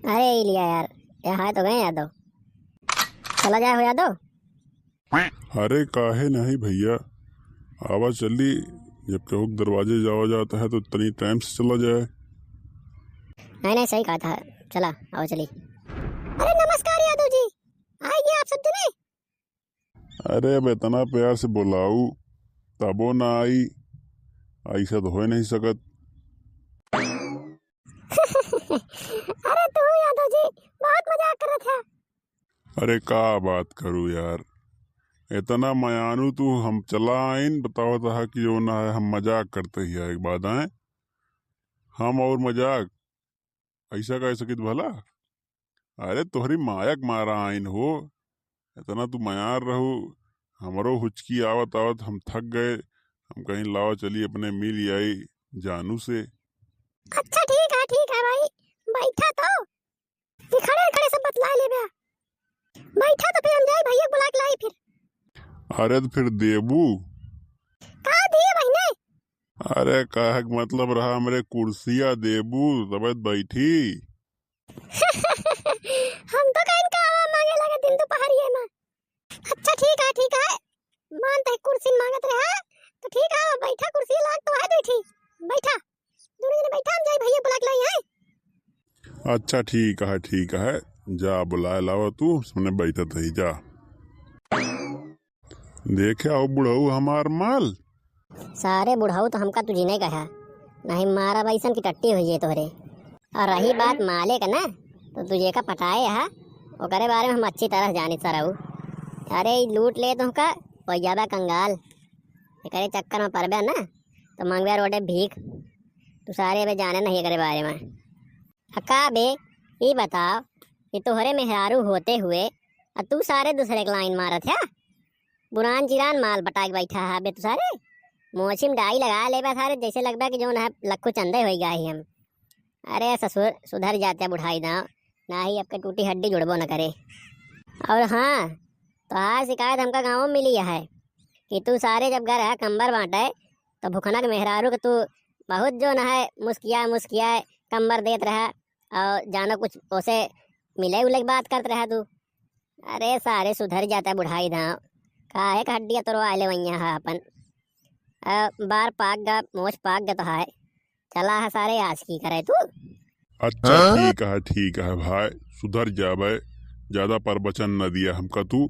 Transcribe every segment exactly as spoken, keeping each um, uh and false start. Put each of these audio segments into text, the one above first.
अरे ई लिया यार, ये हाय तो गए यादव। चला जाए हो यादव। अरे काहे नहीं भैया, आवा चली, जब केहू के दरवाजे जावा जाता है तो तनी टाइम से चला जाए। नहीं नहीं, सही कहा था, चला आवा चली। अरे नमस्कार यादव जी, आइए आप सब जने। अरे अब इतना प्यार से बोलाऊ तबो ना आई, ऐसा तो हो नहीं सकत। अरे तू यादव जी बहुत मजाक करत है। अरे का बात करू यार, इतना मयानू तू, हम चला आइन बतावत हा कि जो ना है हम मजाक करते ही है एक बात आए, हम और मजाक ऐसा कह सकित भला? अरे तोहरी माया के मारा आइन हो, इतना तू मयार रहू, हमरो हुचकी आवत आवत हम थक गए, हम कहीं लावा चली अपने मिल आई जानू से। अच्छा ठीक है, ठीक है भाई, बैठा तो, कि खड़े खड़े सब बतला लेबे। बैठा तो फिर हम जाई भैया बुला के लाई फिर। अरे तो फिर देबू? का दिए बहिने? अरे कहे के मतलब रहा हमरे कुर्सिया देबू तबे तो बैठी। हम तो कहीं का आवा मांगे लगे दिन दोपहरिए में। अच्छा ठीक है, ठीक है, मान तही कुर्सी मांगत रहा तो ठीक है, बैठा कुर्सी लाग तो है बैठी, बैठा, दोनों जने बैठा, हम जाई भैया बुला के लाई है। अच्छा ठीक है, ठीक है, जा बुलाए लावा तू, हमने बैठत ही जा। देखे आओ बुढ़ऊ हमार माल। सारे बुढ़ऊ तो हमका तू जिने कहा, नहीं मारा बैसन की टट्टी हुई है तोहरे। और रही बात माले का ना, तो तू जेका पटाए हा, ओकरे बारे में हम अच्छी तरह जानी सरऊ। अरे ई लूट ले तुमका, हो जाबा कंगाल। एकरे चक्कर में परबे ना, तो मंगबे रोडे भीख। तू सारे अबे जाने नहीं एकरे बारे में। आ का बे, ई बताओ कि तोहरे मेहरारू होते हुए आ तू सारे दूसरे के लाइन मारत है? बुरान चिरान माल पटाए के बैठा है बे तू सारे। मोछी में डाई लगा लेबा सारे, जैसे लगबा कि जौन है लक्खू चंदे होई गए ही हम। अरे ससुर, सुधर जाते बुढ़ाई दाव, ना ही आपके टूटी हड्डी जुड़बो न करे। और हाँ, तोहार शिकायत हमका गाँव में मिली है कि तू सारे जब घर है कंबर बांटे तो भुखनक मेहरारू के तू बहुत जौन है मुस्किया मुस्किया कंबर देत रहा और जानो कुछ ओसे मिले उले के बात करत रहा तू। अरे सारे सुधर जाता बुढ़ाई दाव, काहे का हड्डिया तोड़वा ले वैया है अपन। अब बार पाक गा, मोछ पाक गा तो है, चला है सारे आज की करे तू। अच्छा हाँ? ठीक है, ठीक है भाई, सुधर जाबे, ज्यादा प्रवचन न दिया हमका तू,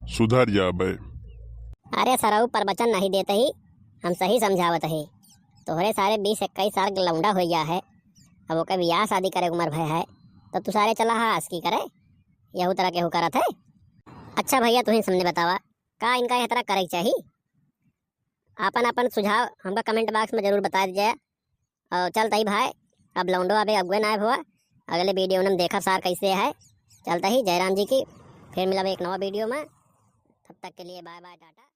सुधर जाबे। अरे सरऊ प्रवचन नहीं देते ही, हम सही समझावत ही। तोहरे सारे बीस इक्कीस साल के लौंडा हो गया है, अब ओकर बियाह शादी करे के उम्र भय है, तो तू सारे चला हा आज की करे, यहू तरह केहू करत है। अच्छा भैया, तुही सामने बतावा, का इनका यह तरह करे के चाही? आपन आपन सुझाव हमका कमेंट बॉक्स में जरूर बता दीजिए। और चलता ही भाई, अब लौंडो अबे अगुए ना भवा, अगले वीडियो में हम देखब सार कैसे है। चलता ही जयराम जी की, फिर मिलब एक नवा वीडियो में, तब तक के लिए बाय बाय, टाटा।